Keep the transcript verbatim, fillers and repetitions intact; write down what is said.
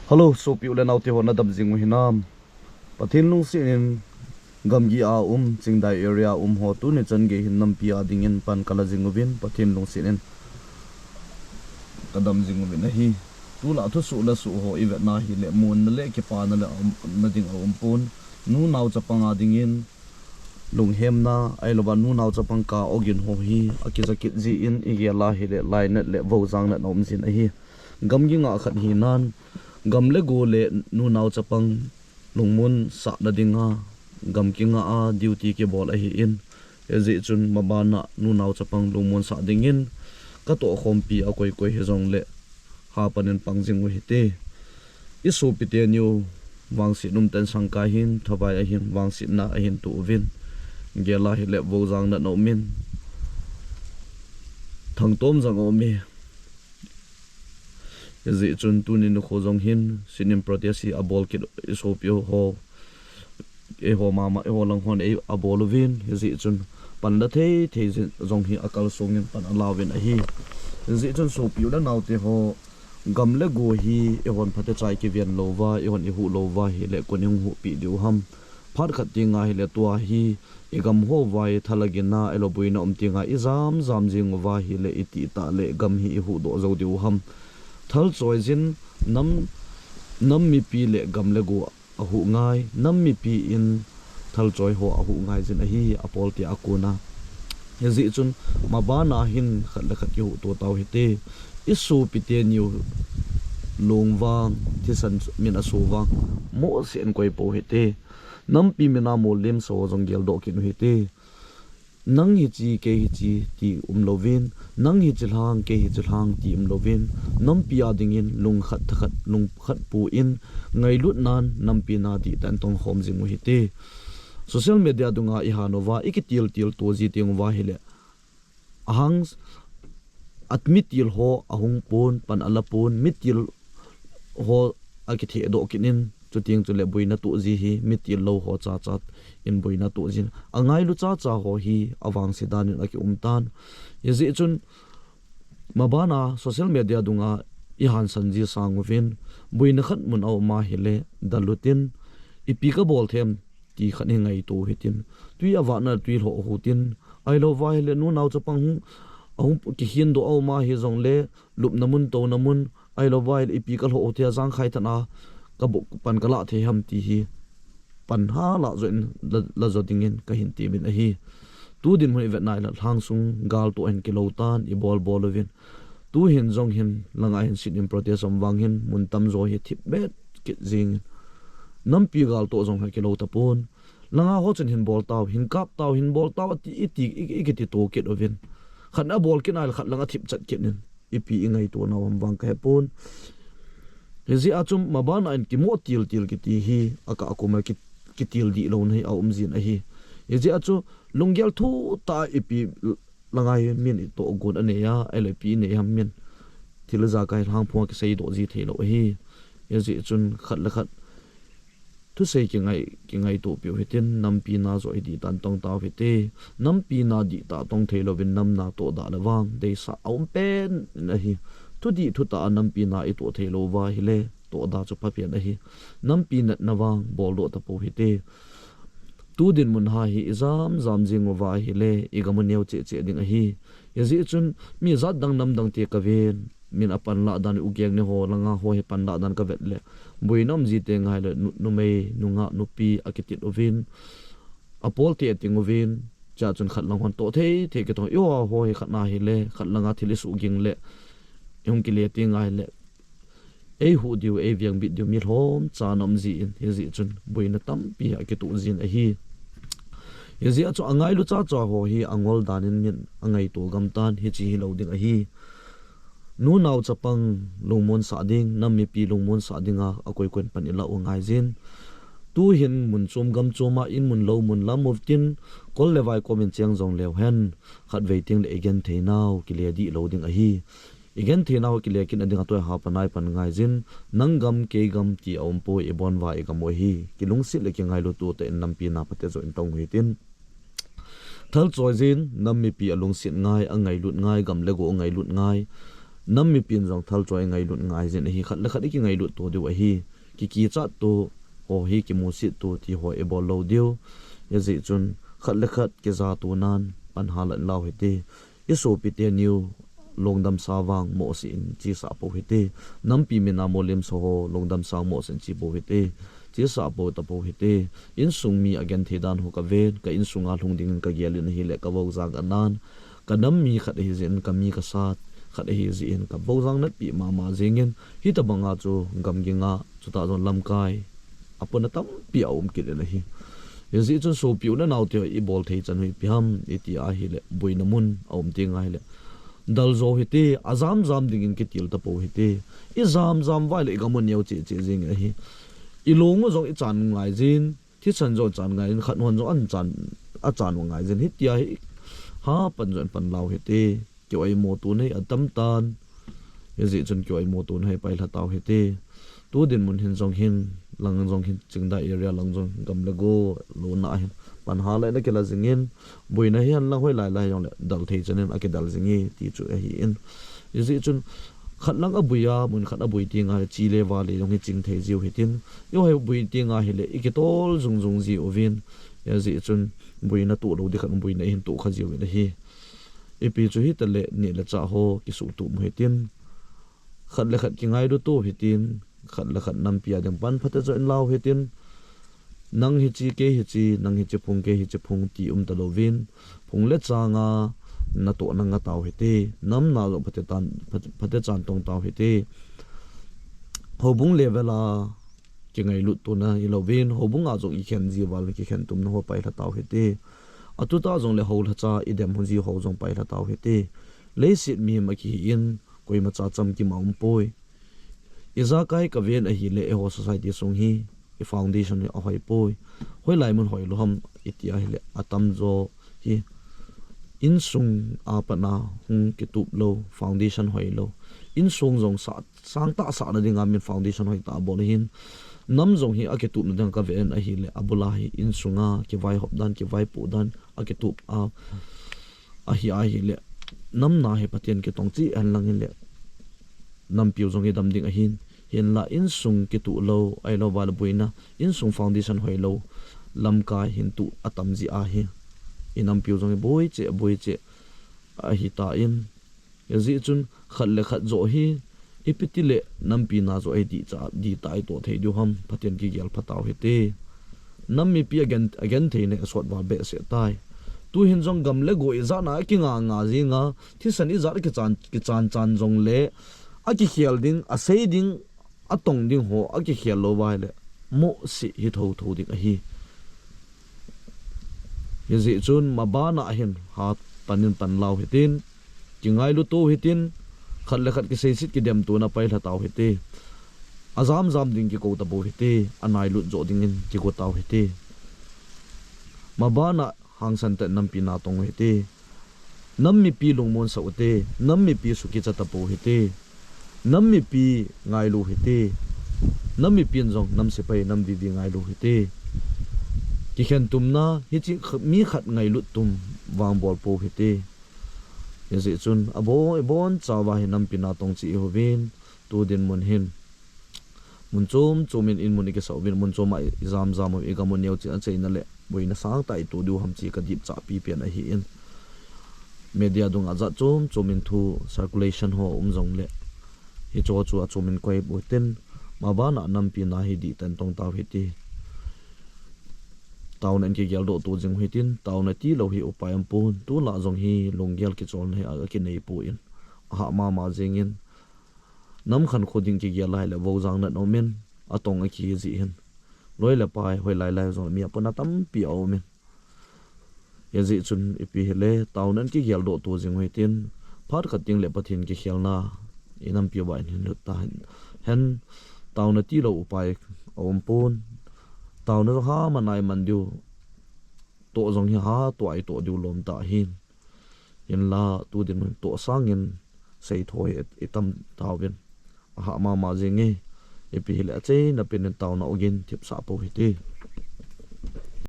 Hello, sopi u le nao te ho, nadam jing u hinam? Pathen lungset in gamgi a um, Chingdai area a um ho tuni chan gei hin nampi a dingin pan kala jing uvin, Pathen lungset in kadam jing uvin ahi. Tulai thusoh le soh ho ivet na hile, mun na le kipa na le um, na ding a um pon. Nunao chapang a dingin lunghemna, ahilouva nunao chapang ka ogin ho hi akija kit jin, igel a hile lainat le vojang natna um jin ahi. Gamgi nga khat hinan, gam le go le nunao chapang lungmon sah na dinga gam kinga a duty kibol ahin, hijeh chun mabana nunao chapang lungmon sah dingin katoh khompi a koi koi hijongle hapan in pang jing u hite. I sopi teni u vangset um tah in sangkai hin, thavai ahin, vangsetna ahin to uvin. Gel a hile vojang natna um in, thangtom jang a um e. Hijeh chun tuni nikho jong hin sit-in protest hi abol kit i sopi ho, eiho mama, eiho lang hon ei abol uvin, hijeh chun pan la thei thei jong hi akalsong in pan ala uvin ahi. Hijeh chun sopi u le nao te ho, gam le go hi eihon phatecha i kiven louva, eihon i huh louva hile, koin i hung huhpi diu ham? Phat khat teng a hile tua hi i gam ho vai thalagin a, ahilou boina um teng a i jam jam jing uva hile, i titah le gam hi i huhdoh jou diu ham? Thal choi jin nam, nam mipi le gam le go a huh ngai, nam mipi in thal choi ho a huh ngai jin ahi, apol te a kona. Hijeh chun mabana hin khat le khat kihuh to tau hite. I sopi teni u lung vang, thisan min a so vang, mohseh in koi pou hite. Nampi min a molem sa ho jong geldoh kit u hite. Nang hiche, kei hiche ti um louvin, nang hiche lhang, kei hiche lhang ti um louvin, nampi a dingin lung khat thakhat, lung khat pu in, ngailutnan nampi na dihtah in tong khom jing u hite. Social media dunga i han uva, i kitil til to ji teng uva hile, ahang at mitil ho ahung pon, pan ala pon, mitil ho akithehdoh kit in, chuteng chule boina to ji hi mitil lou ho cha cha in boina to jin, angailu cha cha ho hi avangse dan in aki um tan. Hijeh chun mabana social media dunga i hansan ji sang uvin, boina khat mun a um a hile, dalut in, ipi kabol them ti khat hi ngaito hitin, tui avat na tui lhoh u hitin, ahilouva hile nunao chapang hung, ahung kikhin doh a um a hijongle, lupna mun, touna mun, ahilouva hile ipi kalhoh u thei a, jangkhai tah a kabu pan kalah thei ham ti hi pan hala jo in la, la jo dingin kahin temin ahi. Tu dinmun i vet na hile lhangsung gal to hin kilou tan, i bol bol uvin. Tu hin jong hin langa hin sit-in protest um vang hin mun tamjo hi thip bet kit jingin, nampi gal to jong hi kilou tapon. Langa ho chun hin bol tau, hin kap tau, hin bol tau ati, iti, i, i kiti to kit uvin. Khat na bol kit na hile khat langa thip chat kit in, ipi i ngaito nau ham vang kahe pon. Hijeh a chu mabana in kimo til til kiti hi akah a koma ki, kitil dih louna hi aum jin ahi. Hijeh a chu lunggel thutah a ipi langa hi min i tohgon anei a, ahile ipi inei ham min thil ijakai lhangphong a kisei doh ji thei lou ahi. Hijeh chun khat le khat thusei kingai, kingaito piu hitin, nampi na jo hi dihtah in tong tau hite. Nampi na dihtah tong thei louvin nam na toh dah le vang deisah aum pen in ahi. Thudih thutah a nampi na i toh thei louva hile, toh dah chu pha pen ahi. Nampi natna vang bol doh tapou hite. Tu dinmun a hi i jam jam jing uva hile, i gam u neo cheh cheh ding ahi. Hijeh chun mi jat dang nam dang te kaven, min apan lah dan, u geng ne ho, langa ho hi pan lah dan kavet le, boina um ji teng a hile, nu, numei, nungah, nupi akitit uvin, apol te ating uvin, chua chun khat lang hon toh thei thei kitong, i ho, ho hi khat na hile, khat langa thil i suh ging le, i hung kile teng a hile, ei huh diu, ei veng bit diu mi lhom chan a um jin, hijeh chun boina tampi akitoh jin ahi. Hijeh a chu angailu cha cha ho hi angol dan in min angaito gam tan, hiche hilou ding ahi. Nunao chapang lungmon sah ding, nam mipi lungmon sah dinga akoi koin pan i la u ngai jin. Tu hin mun chom gam chom a in mun lou mun lam uvin tin, kol le vai kom in cheng jong leu hen, khatvei teng le i genthei nau kile dih lou ding ahi. I genthei nau kile kit na dinga tua hi hapan a i pan ngai jin, nang gam kei gam ti aum poi, i bon uva i gam u ahi. Kilungset le kingailut tah in nampi na phatecha in tong u hitin. Thal choi jin, nam mipi alungset ngai, angailut ngai, gam le go angailut ngai. Nam mipin jong thalchoi ngailut ngai jin ahi, khat le khat i kingailut to diu ahi. Kikichat to, ho hi kimusit to, ti ho i bol lou diu. Hijeh chun, khat le khat kija to nan, pan halan lau hite. I sopi teni u, lungdam sa vang mohseh in chesa pou hite. Nampi mina molim sa ho, lungdam sa mohseh in che pou hite. Chesa pou ta pou hite. Insung mi agenthei dan ho kaven, ka insunga lhung dingin kagel in ahile ka vojang anan. Ka nam mi khat ahi jeh in, ka mi ka sat khat ahi jeh in, ka vojang natpi mama jingin, hitabanga chu gamgi nga, chuta jong lamkai apona tampi aum kit in ahi. Hijeh chun sopi u le nao te i bol thei chan u ipi ham, iti ahile, boina mun aum teng ahile, dal jo hite, ajam jam dingin kitil ta pou hite. I jam jam vai le i gam u neo che che jing ahi. I long u jong i chan ngai jin, thisan jong chan ngai jin, khat hon jong an chan, achan u ngai jin. Hitia hi, ha pan jong pan lau hite. Kioimo to nei atam tan. Hijeh chun kioimo to nei pailha tau hite. Tu dinmun hin jong hin, lang jong hin, Chingdai area lang jong gam le go lona hin pan hala in akila jingin, boina hi hen lang hoilai lai jongle dal thei chan in akidal jing e ti chu ahi in. Hijeh chun khat lang aboi a, mun khat aboi teng a, chi le va le jong hi ching thei jiu hitin. Eiho hi boi teng ahile i kitol jung jung jiuvin. Hijeh chun boina toh lou ding khat, boina i hin toh kha jiuvin ahi. Ipi chu hitale neh le chah ho kisuhtup u hitin. Khat le khat kingailu to hitin. Khat le khat nampi a ding pan phatecha in lau hitin. Nang hiche, kei hiche, nang hiche phung, kei hiche phung ti um talouvin. Phung le changa natoh nanga tau hite. Nam na jong phate tan, phate, phatechan tong tau hite. Houbung level a kingailut tona ilouvin, houbung a jong ikhen ji val kikhen tumna ho pailha tau hite. Atuta jongle houlhacha idem ho ji ho jong pailha tau hite. Leiset mihem akihi in, koimacha chamkim aum poi. Ijakai kaven ahile eiho society sung hi, i foundation hi ahoi poi. Hoilai mun hoi lou ham iti ahile atamjo hi insung a pat a hung kitup lou, foundation hoi lou. Insung jong sa, sangtah sahna dinga min foundation hoitah bol ahin. Nam jong hi akitupna dinga kaven ahile abul a hi insunga kivaihop dan, kivaipoh dan akitup a ahi ahile, nam na hi Pathen kitong cheh hen lang hile, nampiu jong hi dam ding ahin. Hinla insung kituh lou, ahilou vale boina, insung foundation hoi lou lamkai hin tuh atam jeh ahi. I nampiu jong hi boi cheh, boi cheh ahitan. Hijeh chun khat le khat joh hi, ipi tile nampi na joh hi dihcha, dihtai toh thei diu ham, Pathen kigel phatau hite. Nam mipi agen, agenthei nei asot val behseh tai. Tuhin jong gam le go ijat na kinga nga jinga, thisan ijat kichan, kichan chan jongle, akikhel ding, asei ding, atong ding ho akikhel lou vale, mohseh hi thotho ding ahi. Hijeh chun mabana hin hat panin pan lau hitin, kingailu to hitin, khat le khat kiseiset kidem tona pailha tau hite. Ajam jam ding kikou tapou hite, anailut joh dingin kikou tau hite. Mabana hangsan tah in nampi na tong u hite. Nam mipi lungmon sah ute, nam mipi sukicha tapou hite. Nam mipi ngailu hite. Nam mipin jong nam sepai, nam vivi ngailu hite. Kikhen tumna hiche kh-, mi khat ngailut tum vang bol pou hite. Hijeh chun abon, ibonchauva hi nampi na tong cheh ihiuvin, tu dinmun hin mun chom chom in, in mun ikisah uvin, mun chom a ijam jam u, igam u neocha in achaina le boina sangtah itoh diu ham ti kadipchah pipen ahin. Media dunga jat chom chom in thu circulation ho um jongle, hicheho chu achom in koi utin, mabana nampi na hi dihtah in tong tau hite. Taona in kigeldoh to jing u hitin, taona tilou hi upai aumpon, tulai jong hi lunggel kicholna hi akinei poi. Ahah mama jengin, nam khankho ding kigel a hile vojang nat aumin, atong akihi jeh hin, loi le pai hoilai lai jong mi apona tampi aumin. Hijeh chun ipi hile, taona in kigeldoh to jing u hitin, phat khat teng le Pathen kikhelna inampiuva in hin lut tahen. Taona tilou upai aumpon. Taona jong ha man a iman diu, toh jong hi ha toh itoh diu lom tah ahin. Hinla tu dinmun toh sangin seitho hi itam tauvin, ahah mama jenge. Ipi hile achaina penin taona ogin thipsah pou hite.